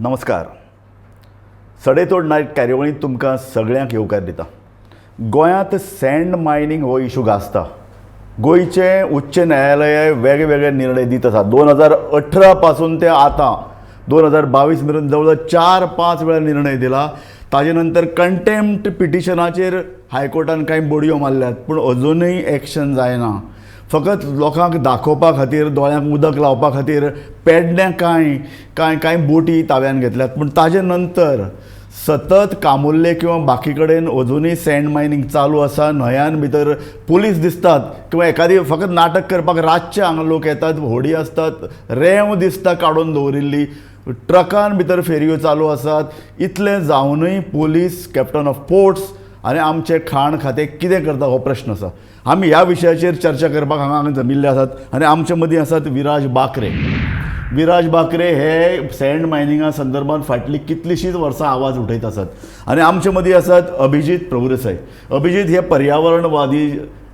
नमस्कार. सडेतोड नायट कार्यावळींत तुमकां सगळ्यांक येवकार दिता. गोंयांत सँड मायनींग हो इशू गाजता. गोंयचें उच्च न्यायालय वेगवेगळे निर्णय दीत आसा. 2018 पासून ते आतां 2022 मेरेन जवळ जवळ 4-5 वेळा निर्णय दिला. ताजे नंतर कंटेम्प्ट पिटिशनाचेर हायकोर्टान कांय बडयो मारल्यात, पूण अजुनूय एक्शन जायना. फकत लोकांक दाखोवपा खातीर, दोळ्यांक उदक लावपा खातीर पेडण्या कांय कांय कांय बोटी ताब्यान घेतल्यात, पूण ताजे नंतर सतत कामुर्ले किंवा बाकी कडेन अजुनूय सँड मायनींग चालू आसा. न्हंयान भितर पुलीस दिसतात किंवा एखादी फकत नाटक करपाक रातचे हांगा लोक येतात, होडी आसतात, रेंव दिसता काडून दवरिल्ली, ट्रकान भितर फेरयो चालू आसात. इतलें जावनूय पुलीस, कॅप्टन ऑफ पोर्ट्स आनी आमचें खाण खातें कितें करता हो प्रश्न आसा. आमी ह्या विशयाचेर चर्चा करपाक हांगा हांगा जमिल्ले आसात आनी आमचे मदीं आसात विराज बाकरे. विराज बाकरे हे सँड मायनिंगा संदर्भात फाटलीं कितलींशींच वर्सां आवाज उठयत आसात आनी आमचे मदीं आसात अभिजीत प्रभुदेसाय. अभिजीत हे पर्यावरणवादी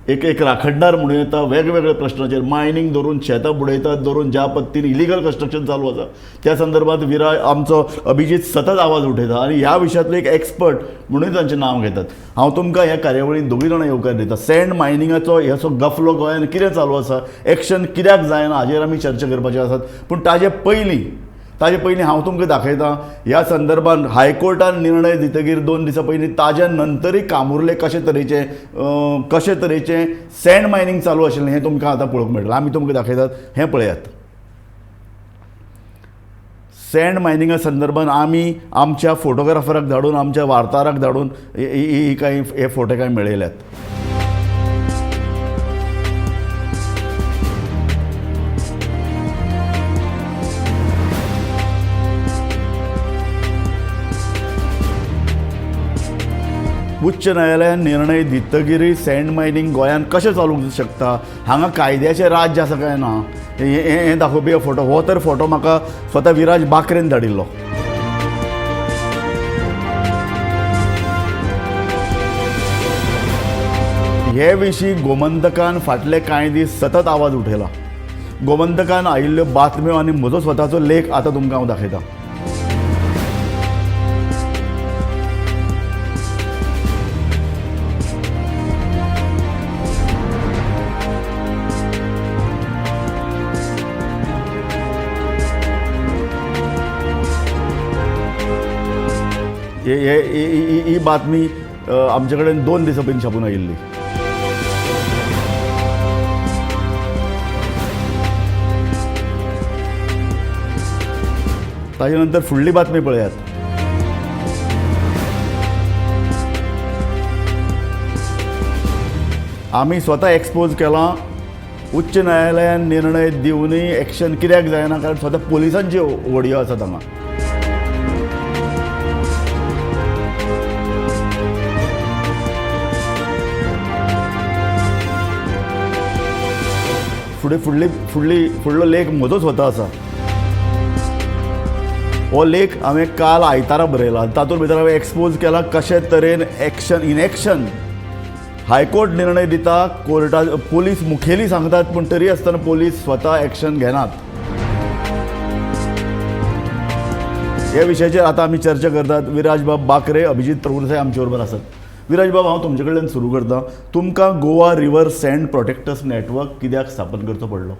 एक एक राखणदार म्हणूं येता. वेगवेगळ्या प्रश्नाचेर मायनींग धरून शेतां बुडयतात धरून ज्या पद्दतीन इलिगल कन्स्ट्रक्शन चालू आसा त्या संदर्भात विराज आमचो अभिजीत सतत आवाज उठयता आनी ह्या विशयांतलो एक एक्सपर्ट म्हणून तांचें नांव घेतात. हांव तुमकां ह्या कार्यावळीन दोगूय जाणां येवकार दिता. सँड मायनिंगाचो हेचो गफलो गोंयांत कितें चालू आसा, एक्शन कित्याक जायना हाजेर आमी चर्चा करपाची आसात. पूण ताजे पयलीं हांव तुमकां दाखयतां ह्या संदर्भात हायकोर्टान निर्णय दितकीर 2 दिसां पयलीं ताज्या नंतरूय कामुर्ले कशे तरेचें सँड मायनींग चालू आशिल्लें हें तुमकां आतां पळोवंक मेळटलें. आमी तुमकां दाखयतात, हें पळयात. सँड मायनिंगा संदर्भात आमी आमच्या फोटोग्राफराक धाडून, आमच्या वार्ताहराक धाडून ही कांय हे फोटे कांय मेळयल्यात. उच्च न्यायालयान निर्णय दितकीरय सँड मायनींग गोंयांत कशें चालूंक शकता, हांगा कायद्याचें राज्य आसा काय ना हें दाखोवपी हो फोटो. हो तर फोटो म्हाका स्वता विराज बाकरेन धाडिल्लो. हे विशीं गोमंतकान फाटले कांय दीस सतत आवाज उठयला. गोमंतकान आयिल्ल्यो बातम्यो आनी म्हजो स्वताचो लेख आतां तुमकां हांव दाखयतां. ही बातमी आमचे कडेन 2 दिसां पयलीं छापून आयिल्ली. ताजे नंतर फुडली बातमी पळयात. आमी स्वता एक्सपोज केलां. उच्च न्यायालयान निर्णय दिवनूय एक्शन कित्याक जायना, कारण स्वता पुलिसांच्यो व्हडयो आसात हांगा. फुडें फुडली फुडली फुडलो लेख म्हजो स्वता आसा. हो लेख हांवें काल आयतारा बरयला. तातूंत भितर हांवें एक्सपोज केला कशे तरेन एक्शन इनएक्शन हायकोर्ट निर्णय दिता, कोर्टा पोलीस मुखेली सांगतात, पूण तरी आसतना पोलीस स्वता एक्शन घेनात. ह्या विशयाचेर आतां आमी चर्चा करतात. विराज बाब बाकरे, अभिजीत प्रभुदेसाय आमचे बरोबर आसात. विराज बाब, हांव तुमचे कडल्यान सुरू करता. तुमकां Goa river sand protectors network कित्याक स्थापन करचो पडलो?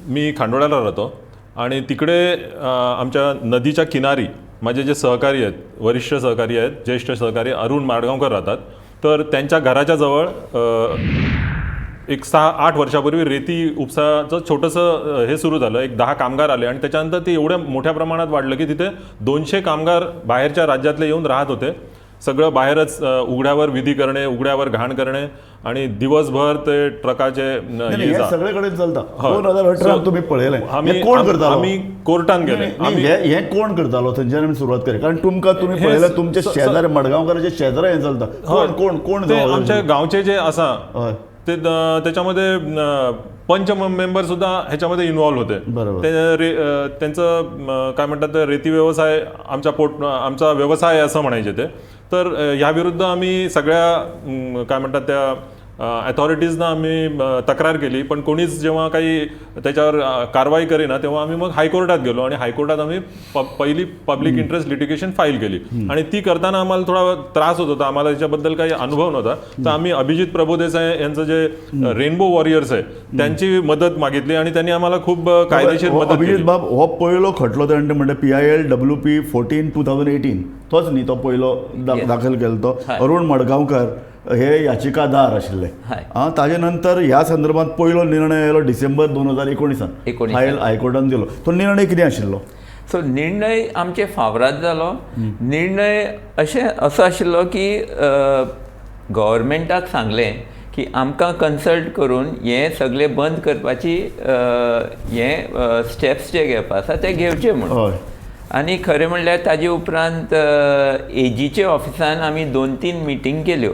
मी खांडोळ्याला राहतो आणि तिकडे आमच्या नदीच्या किनारी माझे जे सहकारी आहेत, वरिष्ठ सहकारी आहेत, ज्येष्ठ सहकारी अरुण माडगांवकर राहतात. तर त्यांच्या घराच्या जवळ एक 6-8 वर्षापूर्वी रेती उपसाचं छोटंसं हे सुरू झालं. एक 10 कामगार आले आणि त्याच्यानंतर ते एवढ्या मोठ्या प्रमाणात वाढलं की तिथे 200 कामगार बाहेरच्या राज्यातले येऊन राहत होते. सगळं बाहेरच उघड्यावर विधी करणे, उघड्यावर घाण करणे आणि दिवसभर ते ट्रकाचे सगळे कडेन चलता. 2018 तुम्ही पळयलें. कोण करतालो? आम्ही कोर्टान गेले. हे कोण करतालो थंयच्यान आमी सुरवात करूया, कारण तुमकां तुमी पळयलें तुमचे शेजारी मडगांवकाराचे शेजारी हें चलता. कोण कोण कोण आमच्या गावचे जे आसा ते त्याच्यामध्ये पंच मेंबर सुद्धा ह्याच्यामध्ये इन्व्हॉल्व होते. बरोबर. त्यांचं काय म्हणतात रेती व्यवसाय आमचा पोट आमचा व्यवसाय असं म्हणायचे ते. तर ह्या विरुद्ध आम्ही सगळ्या काय म्हणतात त्या अथॉरिटीजना आम्ही तक्रार केली, पण कोणीच जेव्हा काही त्याच्यावर कारवाई करेना तेव्हा आम्ही मग हायकोर्टात गेलो आणि हायकोर्टात आम्ही पहिली पब्लिक इंटरेस्ट लिटिगेशन फाईल केली. आणि ती करताना आम्हाला थोडा त्रास होत होता, आम्हाला त्याच्याबद्दल काही अनुभव नव्हता. तर आम्ही अभिजित प्रभुदेसाई यांचं जे रेनबो वॉरियर्स आहे त्यांची मदत मागितली आणि त्यांनी आम्हाला खूप कायदेशीर मदत अभिजित केली. बाब, हो पयलो खटलो ताणें म्हणटा PIL WP 14/2018 तोच न्ही तो पयलो दाखल केलो तो. अरुण मडगांवकर हे याचिकादार आशिल्ले. हय. आं, ताजे नंतर ह्या संदर्भात पयलो निर्णय आयलो डिसेंबर 2019 एकोणिसान. फायल हायकोर्टान दिलो. तो निर्णय कितें आशिल्लो? सो निर्णय आमचे फावराद जालो. निर्णय अशें असो आशिल्लो की गव्हर्मेंटाक सांगलें की आमकां कन्सल्ट करून हें सगळें बंद करपाची हें स्टेप्स जे घेवपा आसा ते घेवचे म्हणून. आनी खरें म्हणल्यार ताजे उपरांत एजीच्या ऑफिसान आमी 2-3 मिटींग केल्यो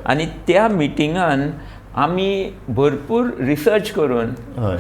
आनी त्या मिटिंगान आमी भरपूर रिसर्च करून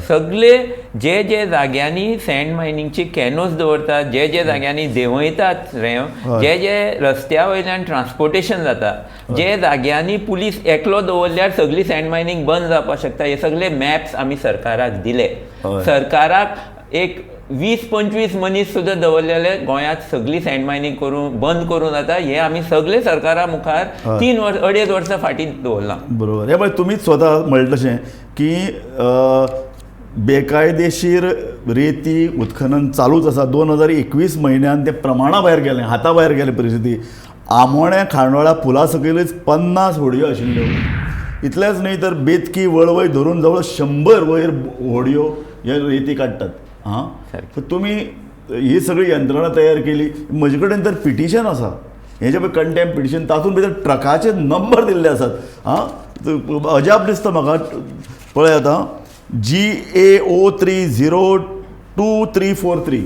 सगळे जे जे जाग्यांनी सँड मायनिंगची कॅनोज दवरतात, जे जे जाग्यांनी देंवयतात रेंव, जे जे रस्त्या वयल्यान ट्रान्सपोर्टेशन जाता, जे जाग्यांनी पुलीस एकलो दवरल्यार सगळी सँड मायनिंग बंद जावपाक शकता, हे सगळे मॅप्स आमी सरकाराक दिले. सरकाराक एक 20-25 मनीस सुद्दां दवरलेले गोंयांत सगळी सँड मायनिंग करून बंद करूं जाता, हे आमी सगळे सरकारा मुखार 3 वर्स 2.5 वर्सां फाटीं दवरलां. बरोबर. हे पळय तुमीच स्वता म्हणलें तशें की बेकायदेशीर रेती उत्खनन चालूच आसा. 2021 म्हयन्यान तें प्रमाणा भायर गेलें, हाता भायर गेलें परिस्थिती. आमोण्या खांडोळा पुला सकयलच 50 होडयो आशिल्ल्यो. इतलेंच न्हय तर बेतकी वळवय धरून जवळ 100 वयर होडयो हे रेती काडटात. हां, सो तुमी ही सगळी यंत्रणा तयार केली. म्हजे कडेन तर पिटिशन आसा, हें जें पळय कंटेम्प पिटिशन, तातूंत भितर ट्रकाचे नंबर दिल्ले आसात. हां, अजाप दिसता म्हाका. पळय आतां GAO 302343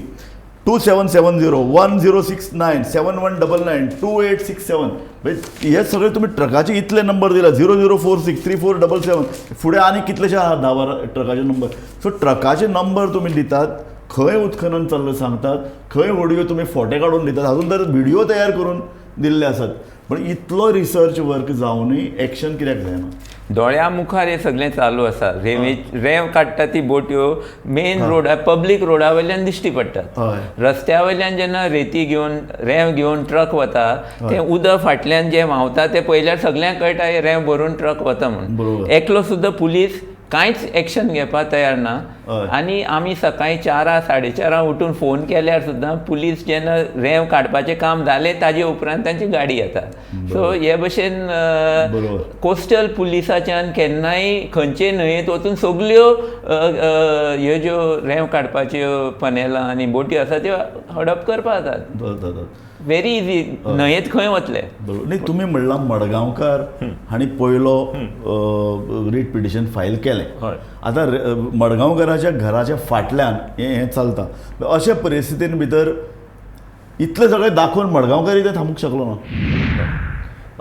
2770 1069 7199 2867. हे सगळे तुमी ट्रकाचे इतले नंबर दिला. 0046 3477, फुडें आनी कितलेशे आहा 10-12 ट्रकाचे नंबर. सो ट्रकाचे नंबर तुमी दितात, खंय उत्खनन चल्लें सांगतात, खंय व्हडयो तुमी फोटे काडून दितात, हातूंत तर व्हिडियो तयार करून दिल्ले आसात. पण इतलो रिसर्च वर्क जावनूय एक्शन कित्याक जायना? दोळ्या मुखार हे सगळें चालू आसा. रेंव काडटा ती बोट्यो मेन रोडा पब्लीक रोडा वयल्यान दिश्टी पडटात. रस्त्या वयल्यान जेन्ना रेती घेवन रेंव घेवन ट्रक वता, तें उदक फाटल्यान जें व्हांवता तें पळयल्यार सगळ्यांक कळटा हे रेंव भरून ट्रक वता म्हणून. एकलो सुद्दां पुलीस कांयच एक्शन घेवपाक तयार ना. आनी आमी सकाळीं 4 4:30 उठून फोन केल्यार सुद्दां पुलीस जेन्ना रेंव काडपाचें काम जालें ताजे उपरांत तांची गाडी येता. सो हे भशेन कोस्टल पुलिसाच्यान केन्नाय खंयचे न्हंयेंत वचून सगल्यो ह्यो ज्यो रेंव काडपाच्यो पनेलां आनी बोटी आसा त्यो हडप करपाक जातात. व्हेरी इजी, न्हंयेंत खंय वतले. बरोबर. न्ही तुमी म्हणलां मडगांवकार हांणी पयलो रीट पिटिशन फायल केलें. आतां मडगांवकाराच्या घराच्या फाटल्यान हें चलता. अशे परिस्थितीन भितर इतलें सगळें दाखोवन मडगांवकारी तें थांबूंक शकलो ना.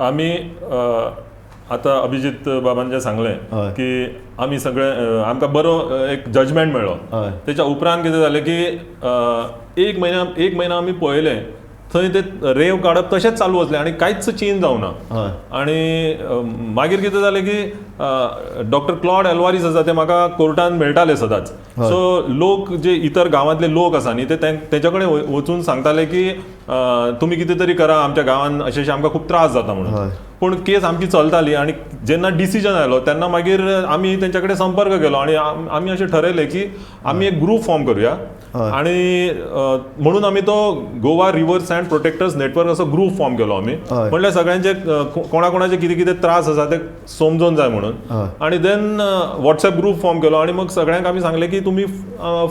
आमी आतां अभिजीत बाबान जें सांगलें की आमी सगळे आमकां बरो एक जजमेंट मेळ्ळो. तेच्या उपरांत कितें जालें की एक म्हयनो आमी पळयलें थंय ते रेंव काडप तशेंच चालू आसलें आनी कांयच चेंज जावना. आनी मागीर कितें जालें की डॉक्टर क्लॉड एल्वारीस आसा ते म्हाका कोर्टान मेळटाले सदांच. सो लोक जे इतर गांवांतले लोक आसा न्ही ते तेच्या कडेन वचून सांगताले की तुमी कितें तरी करा, आमच्या गांवांत अशें अशें आमकां खूब त्रास जाता म्हणून. पूण केस आमची चलताली आनी जेन्ना डिसिजन आयलो तेन्ना मागीर आमी तेंच्या कडेन संपर्क केलो आनी आमी अशें ठरयलें की आमी एक ग्रूप फॉर्म करुया आनी म्हणून आमी तो Goa river sand protectors network असो ग्रूप फॉर्म केलो आमी. म्हणल्यार सगळ्यांचे कोणा कोणाचे कितें कितें त्रास आसा ते समजून जाय म्हणून. आनी then WhatsApp group form केलो आनी मग सगळ्यांक आमी सांगलें की तुमी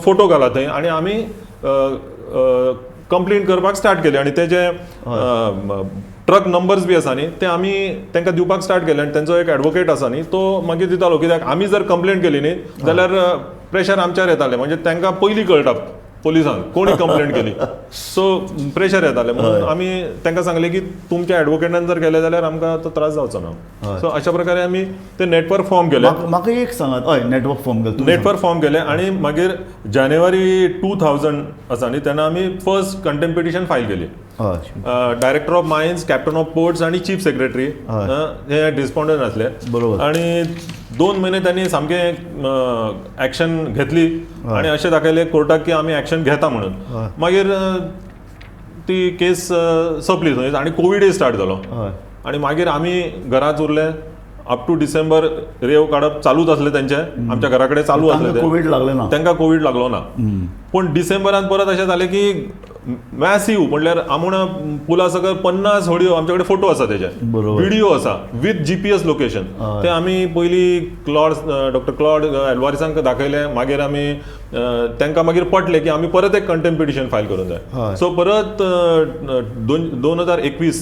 फोटो घाला थंय आनी आमी कंप्लेन करपाक स्टार्ट केली. आनी ते जे ट्रक नंबर्स बी आसा न्ही ते आमी तांकां दिवपाक स्टार्ट केले आनी तेंचो एक एडवोकेट आसा न्ही तो मागीर दितालो, कित्याक आमी जर कंप्लेन केली न्ही जाल्यार प्रेशर आमच्यार येतालें. म्हणजे तांकां पयलीं कळटा पोलिसांक कोणी कंप्लेन केली, सो प्रेशर येतालें. म्हणून आमी तांकां सांगलें की तुमच्या एडवोकेटान जर केलें जाल्यार आमकां तो त्रास जावचो ना. सो अशा प्रकारे आमी ते नेटवर्क फॉर्म केलें. म्हाका एक सांगात, हय नेटवर्क फॉर्म केलें, नेटवर्क फॉर्म केलें आनी मागीर जानेवारी 2000 आसा न्ही तेन्ना आमी फर्स्ट कंटेम्प पिटिशन फायल केली. Director of mines, captain of ports आणि चीफ सेक्रेटरी हे रिस्पॉन्डंट आसले. बरोबर. आणि 2 म्हयने त्यांनी सामकें एक्शन घेतली आणि अशें दाखयलें कोर्टाक की आमी एक्शन घेता म्हणून. मागीर ती केस सोंपली थंयच आनी कोविडय स्टार्ट जालो आनी मागीर आमी घरात उरले. अप टू डिसेंबर रेव काडप चालूच आसलें तेंचें, आमच्या घरा कडेन चालू आसलें. कोवीड लागलें ना? तांकां कोवीड लागलो ना. पूण डिसेंबरान परत अशें जालें की मॅसीव म्हणल्यार आमोणा पुला सकयल 50 होडयो, आमचे कडेन फोटो आसा तेजे, व्हिडियो आसा विथ GPS location. ते आमी पयलीं क्लॉड, डॉक्टर क्लॉड एल्वारिसांक दाखयले. मागीर आमी तांकां मागीर पटलें की आमी परत एक कंटेम्प्ट पिटिशन फायल करूंक जाय. सो परत 2021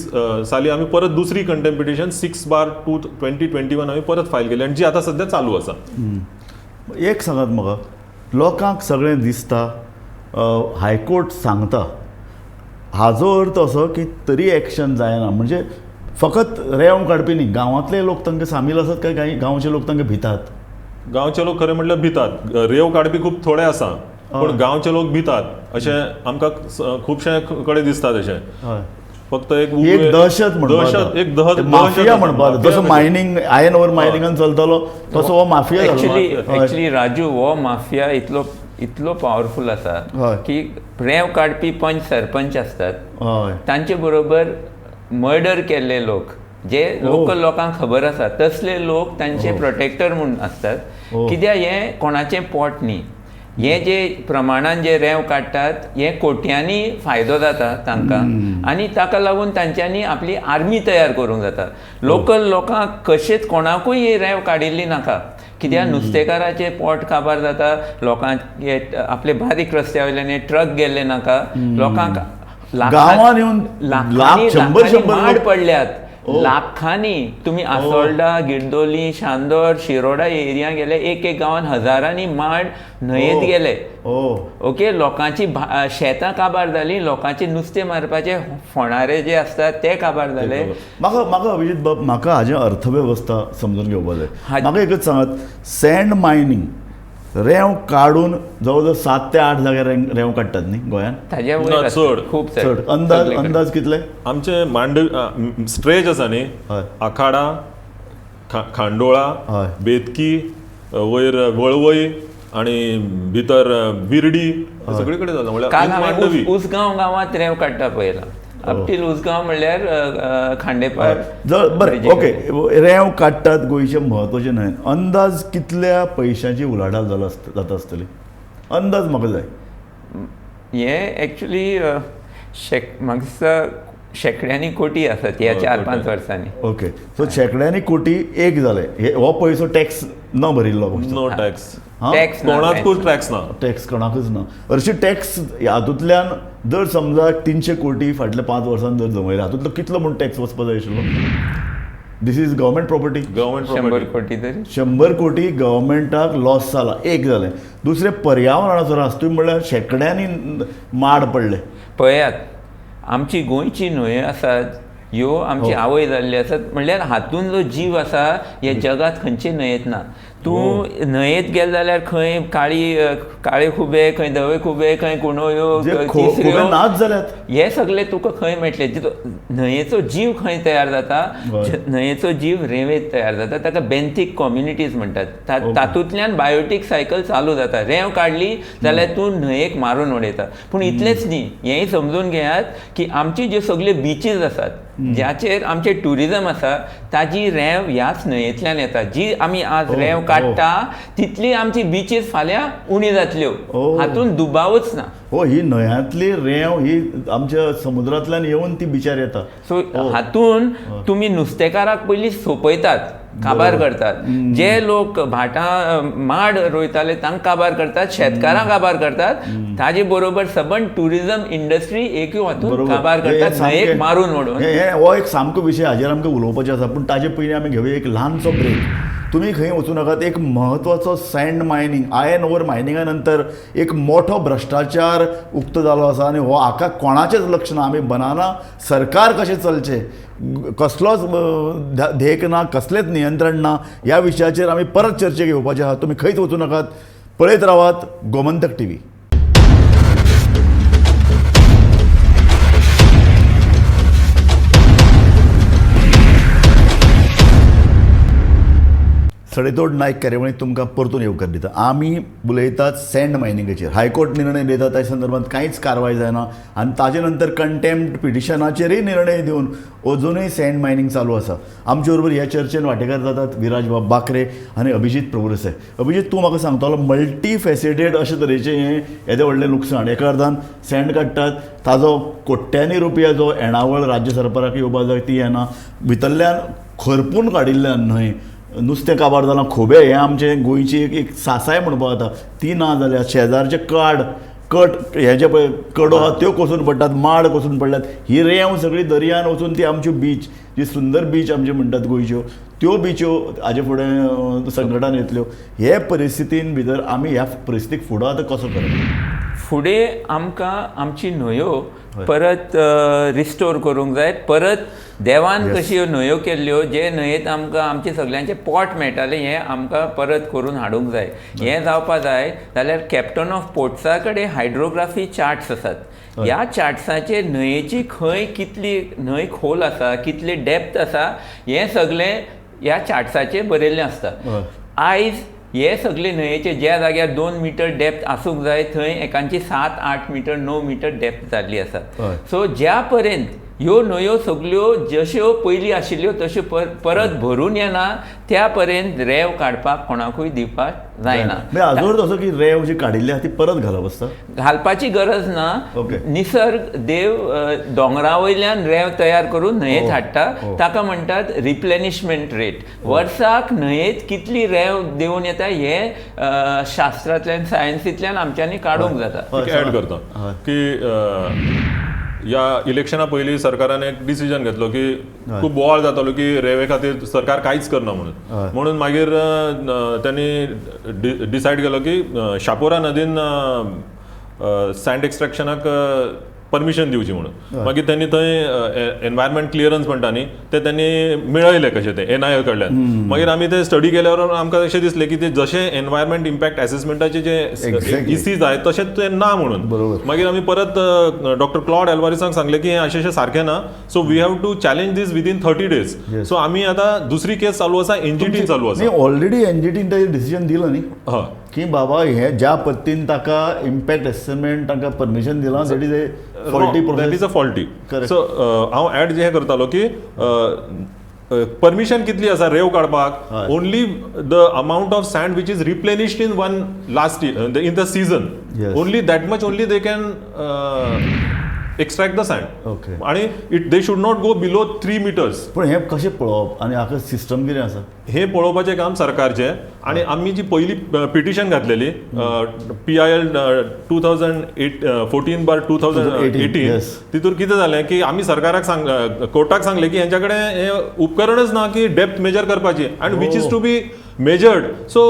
साली आमी परत दुसरी कंटेम्प्ट पिटिशन 6/2/2021 आमी परत फायल केली आनी जी आतां सद्या चालू आसा. एक सांगात म्हाका, लोकांक सगळें दिसता, हायकोर्ट सांगता, हाजो अर्थ असो की तरी एक्शन जायना. म्हणजे फकत रेंव काडपी न्ही, गांवांतले लोक तांकां सामील आसात काय गांवचे लोक तांकां भितात? गांवचे लोक खरें म्हटल्यार भितात. रेंव काडपी खूब थोडे आसा पूण गांवचे लोक भितात अशें आमकां खुबशे कडेन दिसता. तशें फक्त एक दहशत म्हणपाक, एक दहशत माफिया म्हणपाक, जसो मायनिंग आयर्न ओर मायनिंगान चलतालो तसो हो माफिया. एक्चुअली राजू, हो माफिया इतलो इतलो पावरफूल आसा की रेंव काडपी पंच सरपंच आसतात तांचे बरोबर मर्डर केल्ले लोक जे लोकल लोकांक खबर आसा तसले लोक तांचे प्रोटेक्टर म्हूण आसतात. कित्याक हें कोणाचें पोट न्ही, हे जे प्रमाणान जे रेंव काडटात हे कोट्यांनी फायदो जाता तांकां आनी ताका लागून तांच्यांनी आपली आर्मी तयार करूंक जाता. लोकल लोकांक कशेंच कोणाकूय ही रेंव काडिल्ली नाका, कित्याक नुस्तेकाराचें पोट काबार जाता, लोकांक आपले बारीक रस्त्या वयल्यान हे ट्रक गेल्ले नाका, लोकांक गांवांत येवन लाखांनी माड पडल्यात, लाखांनी. तुमी आसोल्डा, गिरदोली, शांदोर, शिरोडा एरिया गेले, एक एक गांवान हजारांनी माड न्हंयेत गेले. ओके, लोकांची शेतां काबार जाली, लोकांचे नुस्तें मारपाचे फोणारे जे आसतात ते काबार जाले. म्हाका म्हाका अभिजीत बाब, म्हाका हाजें अर्थवेवस्था समजून घेवपा जाय. म्हाका एकच सांगात, सँड मायनींग रेंव काडून जवळ जवळ 7 ते 8 जाग्यार रेंव काडटात न्ही गोंयांत? ताज्या वयर चड, खूब चड. अंदाज अंदाज कितले? आमचे मांडवी स्ट्रेच आसा न्ही, आखाडा, खांडोळा, बेतकी, वयर वळवय आनी भितर बिर्डी, सगळे कडेन जाता. म्हणल्यार काल हांवें उसगांव गांवांत रेंव काडटा पळयला. अपटील उसगांव म्हणल्यार खांडेपार. बरें, ओके, रेंव काडटात गोंयचें म्हत्वाचें न्हय, अंदाज कितल्या पयशांची उलाढाल जाला जाता आसतली? अंदाज म्हाका जाय. हें एक्चुली म्हाका दिसता शेंकड्यांनी कोटी आसात ह्या 4-5 वर्सांनी. ओके, सो शेंकड्यांनी कोटी एक जाले. हो पयसो टॅक्स न भरिल्लो, नो टॅक्स, टॅक्स कोणाकूच टॅक्स ना, टॅक्स कोणाकूच ना. हरशीं टॅक्स हातूंतल्यान जर समजा 300 कोटी फाटल्या 5 वर्सांत जर जमयले, हातूंतलो कितलो म्हूण टॅक्स वचपा जाय आशिल्लो? This is government property. Government 100 कोटी तरी, 100 कोटी गव्हर्मेंटाक लॉस जाला. एक जालें. दुसरें पर्यावरणाचो ऱ्हास, तुमी म्हणल्यार शेंकड्यांनी माड पडले. पळयात, आमची गोंयची न्हंयो आसात ह्यो आमची आवय जाल्ली आसात, म्हणल्यार हातून जो जीव आसा हे जगांत खंयचे न्हंयेत ना. तूं न्हंयेत गेले जाल्यार खंय काळी काळे खुबे, खंय धवे खुबे, खंय कुणोयो, तिसऱ्यो, नाच जाल्यात. हे सगळे तुका खंय मेळटले? न्हंयेचो जीव खंय तयार जाता? न्हंयेचो जीव रेंवेत तयार जाता, ताका बेंथीक कम्युनिटीज म्हणटात. तातूंतल्यान बायोटीक सायकल चालू जाता. रेंव काडली जाल्यार तूं न्हंयेक मारून उडयता. पूण इतलेंच न्ही, हेंय समजून घेयात की आमची ज्यो सगल्यो बिचीज आसात ज्याचेर आमचें ट्युरिजम आसा ताजी रेंव ह्याच न्हंयेंतल्यान येता. जी आमी आज रेंव काडटा तितली आमची बिचीस फाल्यां उणी जातल्यो, हातून दुबावच ना. हो, ही न्हंयांतली रेंव ही आमच्या समुद्रांतल्यान येवन ती बिचार येता. सो हातून तुमी नुस्तेकाराक पयलीं सोंपयतात, काबार करतात. जे लोक भाटां माड रोयताले तांकां काबार करतात, शेतकारांक काबार करतात, ताजे बरोबर सबंद ट्युरिजम इंडस्ट्री एकूय हातून काबार करतात, न्हंयेक मारून उडोवन. हो एक सामको विशय हाजेर आमकां उलोवपाचें आसा, पूण ताजे पयलीं आमी घेवया एक ल्हानसो ब्रेक. तुमी खंय वचूं नाकात. एक म्हत्वाचो सँड मायनींग, आयर्न ओर मायनिंगा नंतर एक मोठो भ्रश्टाचार उक्तो जालो आसा आनी हो हाका कोणाचेंच लक्ष ना. आमी बनाना सरकार कशें चलचें, कसलोच धेक ना, कसलेंच नियंत्रण ना, ह्या विशयाचेर आमी परत चर्चेक येवपाचे आसा. तुमी खंयच वचूं नाकात, पळयत रावात गोमंतक टीव्ही. सडेतोड नायक कार्यावळींत तुमकां परतून येवकार दिता. आमी उलयतात सँड मायनिंगाचेर. हायकोर्ट निर्णय दिता त्या संदर्भात कांयच कारवाय जायना आनी ताजे नंतर कंटेम्प्ट पिटिशनाचेरय निर्णय दिवन अजुनूय सँड मायनींग चालू आसा. आमचे बरोबर ह्या चर्चेन वांटेकार जातात विराज बाब बाकरे आनी अभिजीत प्रभुदेसाय. अभिजीत, तूं म्हाका सांगतलो मल्टी फेसिटेड अशे तरेचें हें येदें व्हडलें लुकसाण. एका अर्दान सँड काडटात ताजो कोट्यांनी रुपया जो येणावळ राज्य सरकाराक येवपा जाय ती येना, भितरल्यान खरपून काडिल्ल्यान न्हंय नुस्तें काबार जालां, खोबे हें आमचें गोंयची एक सासाय म्हणपाक जाता ती ना जाल्या. शेजारचे काड कट हे जे पळय कडो आहा त्यो कोसून पडटात, माड कोसून पडल्यात, ही रेंव सगळी दर्यान वचून ती आमच्यो बीच जी सुंदर बीच आमच्यो म्हणटात गोंयच्यो त्यो बिच्यो हाजे फुडें संकटान येतल्यो. हे परिस्थितीन भितर आमी ह्या परिस्थितीक फुडो आतां कसो करप? फुडें आमकां आमची न्हंयो परत रिस्टोर करूंक जाय. परत देवान कशी ह्यो न्हंयो केल्ल्यो, जे न्हंयेत आमकां आमचे सगल्यांचे पोट मेळटालें, हें आमकां परत करून हाडूंक जाय. हें जावपा जाय जाल्यार कॅप्टन ऑफ पोर्ट्सा कडेन हायड्रोग्राफी चार्ट्स आसात. ह्या चार्ट्साचेर न्हंयेची खंय कितली न्हंय खोल आसा, कितली डेप्थ आसा, हें सगळें ह्या चार्ट्साचेर बरयल्लें आसता. आयज हे सगळे न्हंयेचे ज्या जाग्यार 2 मिटर डेप्थ आसूंक जाय थंय एकांची 7, 8 मिटर, 9 मिटर डेप्थ जाल्ली आसा. सो ज्या पर्यंत ह्यो न्हंयो सगल्यो जश्यो पयलीं आशिल्ल्यो तश्यो परत भरून येना त्या पर्यंत रेंव काडपाक कोणाकूय दिवपाक जायना. आजवर तसो की रेंव जी काडिल्ली आसा ती परत घालप आसता, घालपाची गरज ना. निसर्ग देव दोंगरा वयल्यान रेंव तयार करून न्हंयेत हाडटा, ताका म्हणटात रिप्लेनिशमेंट रेट. वर्साक न्हंयेत कितली रेंव देंवून येता हें शास्त्रांतल्यान सायन्सींतल्यान आमच्यांनी काडूंक जाता. एड करता की ह्या इलेक्शना पयलीं सरकारान एक डिसिजन घेतलो की खूब बोवाळ जातालो की रेंवे खातीर सरकार कांयच करना म्हणून. म्हणून मागीर त्यांनी डिसायड केलो की शापोरा नदीन सँड एक्स्ट्रॅक्शनाक परमिशन दिवची म्हणून. मागीर त्यांनी थंय एनवायरमेंट क्लियरन्स म्हणटा न्ही ते त्यांनी मेळयले कशें ते एनआयए कडल्यान. मागीर आमी ते स्टडी केल्यावर आमकां अशें दिसलें की ते जशें एनवायरमेंट इम्पॅक्ट एसेसमेंटाचे जे इसी जाय तशें ते ना म्हणून. मागीर आमी परत डॉक्टर क्लॉड एल्वारिसांक सांगलें की हें अशें अशें सारकें ना, so we have to challenge this within 30 days. So आमी आतां दुसरी केस चालू आसा, एनजीटी चालू आसा. ऑलरेडी एनजीटीन ताजेर डिसिजन दिलां न्ही की बाबा हे ज्या पद्दतीन ताका इम्पॅक्ट एसेसमेंट तांकां परमिशन दिलां that is a faulty process, that is a faulty. So हांव एड जें करतालो की परमिशन कितली आसा रेंव काडपाक, only the amount of sand which is replenished in one last in the season, only that much only they can extract the sand. आणि it they should not go below 3 meters. पण हें कशें पळोवप आनी हाका सिस्टम कितें आसा हें पळोवपाचें काम सरकारचें. आनी आमी जी पयली पिटिशन घातलेली PIL 2014/2018 तितूर कितें जालें की आमी सरकाराक सांग कोर्टाक सांगलें की हेंच्या कडेन हें उपकरणच ना की डेप्थ मेजर करपाची आनी which is to be measured. So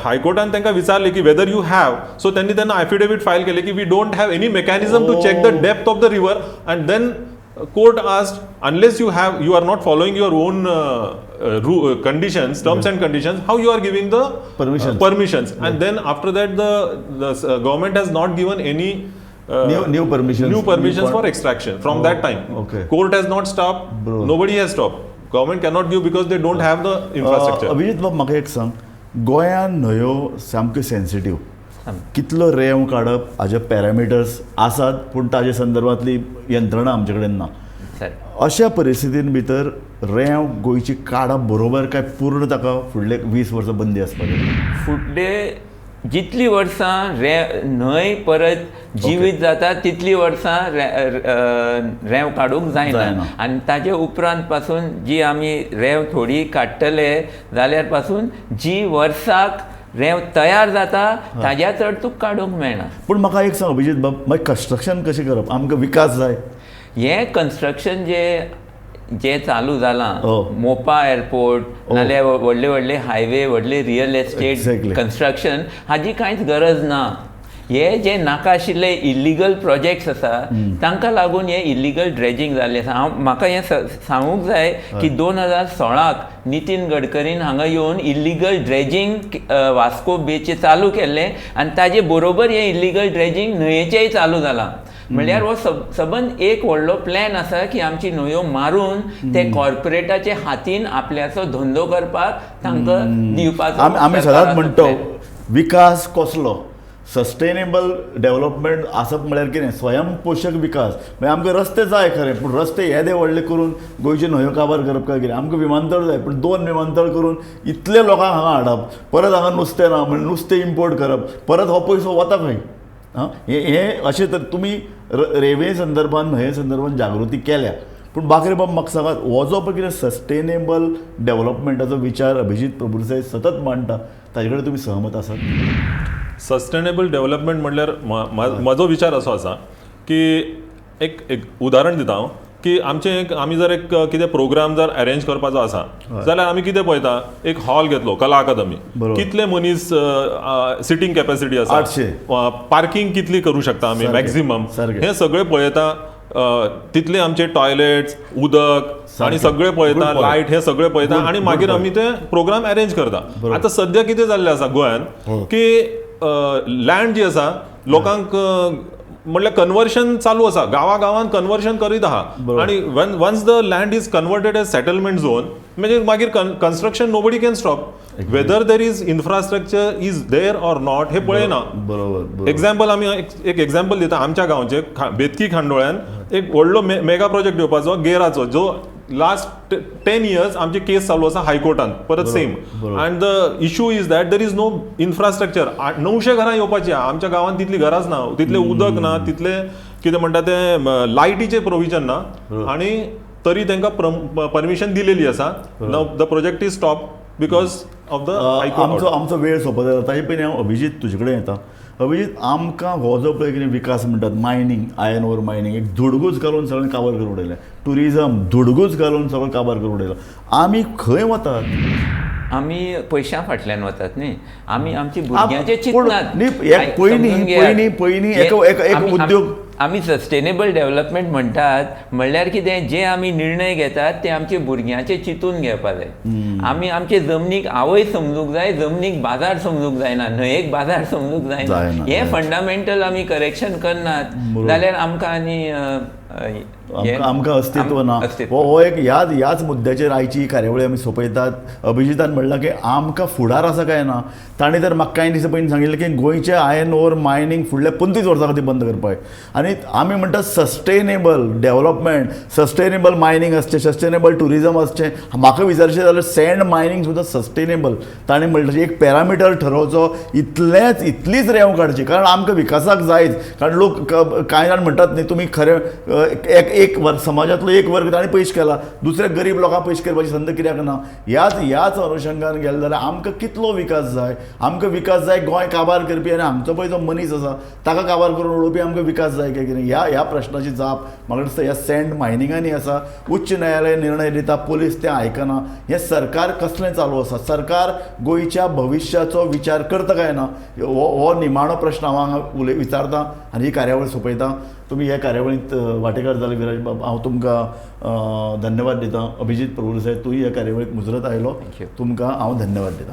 हायकोर्टान तांकां विचारलें की वेदर you have, सो त्यांनी तेन्ना एफिडेवीट फायल केलें की we don't have any mechanism to check the depth of the river. And then court asked, unless you have, you are not following your own conditions, terms and conditions, how you are giving the permissions. And then after that the government has not given any new permissions, new permissions for extraction from that time. Court has not stopped. Nobody has stopped. Government cannot give because they don't have the infrastructure. Abhijit बाब म्हाका एक सांग, गोंयान न्हंयो सामक्यो sensitive, कितलो रेंव काडप हाजे पॅरामिटर्स आसात पूण ताजे संदर्भांतली यंत्रणा आमचे कडेन ना. अशा परिस्थितीन भितर रेंव गोंयची काडप बरोबर काय पूर्ण ताका फुडले 20 वर्सां बंदी आसपाक जाय? फुडले जितली वर्सां न्हंय परत जिवीत जाता तितली वर्सां रेंव काडूंक जायना. आनी ताजे उपरांत पासून जी आमी रेंव थोडी काडटले जाल्यार पासून जी वर्साक रेंव तयार जाता ताज्या चड तुका काडूंक मेळना. पूण म्हाका एक सांग अभिजीत बाब, मागीर कन्स्ट्रक्शन कशें करप? आमकां विकास जाय. हें कन्स्ट्रक्शन जे जे चालू जालां मोपा एअरपोर्ट नाल्यार व्हडले व्हडले हायवे, व्हडले रियल एस्टेट कन्स्ट्रक्शन, हाजी कांयच गरज ना. हे जे नाका आशिल्ले इल्लिगल प्रोजेक्ट्स आसा तांकां लागून हे इल्लिगल ड्रेजिंग जाल्लें आसा. हांव म्हाका हें सांगूंक जाय की 2016 नितीन गडकरीन हांगा येवन इल्लिगल ड्रेजिंग वास्को बेचे चालू केल्लें आनी ताजे बरोबर हें इल्लिगल ड्रेजिंग न्हंयेचेंय चालू जालां. म्हणल्यार हो सबंद एक व्हडलो प्लॅन आसा की आमची न्हंयो मारून ते कॉर्पोरेटाचे हातीन आपल्याचो धंदो करपाक तांकां दिवपाचो. आमी सदांच म्हणटा विकास कसलो, सस्टेनेबल डेव्हलपमेंट आसप म्हळ्यार कितें, स्वयंपोशक विकास. मागीर आमकां रस्ते जाय खरें, पूण रस्ते येदे व्हडले करून गोंयच्यो न्हंयो काबार करप काय कितें. आमकां विमानतळ जाय, पूण 2 विमानतळ करून इतले लोकांक हांगा हाडप, परत हांगा नुस्तें ना म्हणजे नुस्तें इम्पोर्ट करप, परत हो पयसो वता खंय. आं, हें अशें तर तुमी रेंवे संदर्भान न्हंये संदर्भान जागृती केल्या, पूण बाकरे बाब म्हाका सांगात, हो जो पळय कितें सस्टेनेबल डेव्हलपमेंटाचो विचार अभिजीत प्रभुदेसाय सतत मांडटा, ताजे कडेन तुमी सहमत आसात? सस्टेनेबल डेव्हलपमेंट म्हणल्यार म्हजो विचार असो आसा की एक एक उदाहरण दिता हांव की आमचें एक आमी जर एक कितें प्रोग्राम जर अरेंज करपाचो आसा जाल्यार आमी कितें पळयता, एक हॉल घेतलो कला अकादमी, कितले मनीस सिटींग कॅपॅसिटी आसा, 800, पार्किंग कितली करूं शकता आमी मॅक्झिमम, हें सगळें पळयता, तितले आमचे टॉयलेट्स, उदक आनी सगळें पळयता, लायट हें सगळें पळयता आनी मागीर आमी ते प्रोग्राम अरेंज करता. आतां सद्या कितें जाल्लें आसा गोंयांत की लँड जी आसा लोकांक म्हटल्यार कन्वर्शन चालू आसा, गांवा गांवांत कन्वर्शन करीत आहा आनी once the land is converted as settlement zone म्हणजे मागीर construction nobody can stop, whether there is infrastructure is there or not हे पळयना. बरोबर. एक्झाम्पल आमी एक एक्झाम्पल दिता, आमच्या गांवचे बेतकी खांडोळ्यान एक व्हडलो मेगा प्रोजेक्ट येवपाचो गेराचो, जो लास्ट 10 इयर्स आमची केस चालू आसा हायकोर्टान परत same, and the issue is that there is no infrastructure. 900 घरां येवपाची आमच्या गांवांत, तितली घरांच ना, तितलें उदक ना, तितलें कितें म्हणटा तें लायटीचें प्रोविजन ना, आनी तरी तांकां परमिशन दिलेली आसा. Now the project is stop because of the high court. आमचो वेळ सोंपत आयला, ताजे पयलीं हांव अभिजीत तुजे कडेन येता. अभिजीत, आमकां हो जो पळय कितें विकास म्हणटात, मायनींग, आयर्न ओर मायनींग, एक धुडगूस घालून सगळें काबार करून उडयलें, ट्युरिजम धुडगूस घालून सगळें काबार करून उडयलां, आमी खंय वतात? आमी पयशां फाटल्यान वतात न्ही, आमी आमची भुरग्यांचे चिंतनात. पयलीं पयलीं एक उद्योग आमी सस्टेनेबल डेव्हलपमेंट म्हणटात म्हणल्यार कितें, जे आमी निर्णय घेतात ते आमचे भुरग्यांचे चिंतून घेवपा जाय. आमी आमचे जमनीक आवय समजूंक जाय, जमनीक बाजार समजूंक जायना, न्हंयेक बाजार समजूंक जायना. हें फंडामेंटल आमी करेक्शन करनात जाल्यार आमकां आनी आमकां अस्तित्व ना. हो एक ह्याच मुद्द्याचेर आयची ही कार्यावळी आमी सोंपयतात. अभिजितान म्हणलां की आमकां फुडार आसा काय ना, ताणें तर म्हाका कांय दिसां पयलीं सांगिल्लें की गोंयचें आयर्न ओर मायनींग फुडल्या 25 वर्सां खातीर बंद करपाक. आनी आमी म्हणटात सस्टेनेबल डेव्हलपमेंट, सस्टेनेबल मायनींग आसचें, सस्टेनेबल ट्युरिजम आसचें. म्हाका विचारचें जाल्यार सँड मायनींग सुद्दां सस्टेनेबल. ताणें म्हणलें एक पॅरामिटर ठरोवचो, इतलीच रेंव काडची, कारण आमकां विकासाक जायच. कारण लोक कांय जाण म्हणटात न्ही, तुमी खरें एक वर्ग समाजांतलो एक वर्ग ताणें पयश केला, दुसऱ्या गरीब लोकांक पयश करपाची संद कित्याक ना. ह्याच अनुशंगान गेले जाल्यार आमकां कितलो विकास जाय, आमकां विकास जाय गोंय काबार करपी आनी आमचो पळय जो मनीस आसा ताका काबार करून उडोवपी आमकां विकास जाय काय कितें. ह्या प्रश्नाची जाप म्हाका दिसता ह्या सँड मायनिंगांनी आसा. उच्च न्यायालय निर्णय दिता, पुलीस तें आयकना. हें सरकार कसलें चालू आसा? सरकार गोंयच्या भविश्याचो विचार करता काय ना, हो निमाणो प्रश्न हांव हांगा विचारता आनी ही कार्यावळ सोंपयता. तुमी ह्या कार्यावळींत वांटेकार जाले विराज बाब, हांव तुमकां धन्यवाद दिता. अभिजीत प्रभुदेसाय, तूंय ह्या कार्यावळीक मुजरत आयलो, तुमकां हांव धन्यवाद दिता.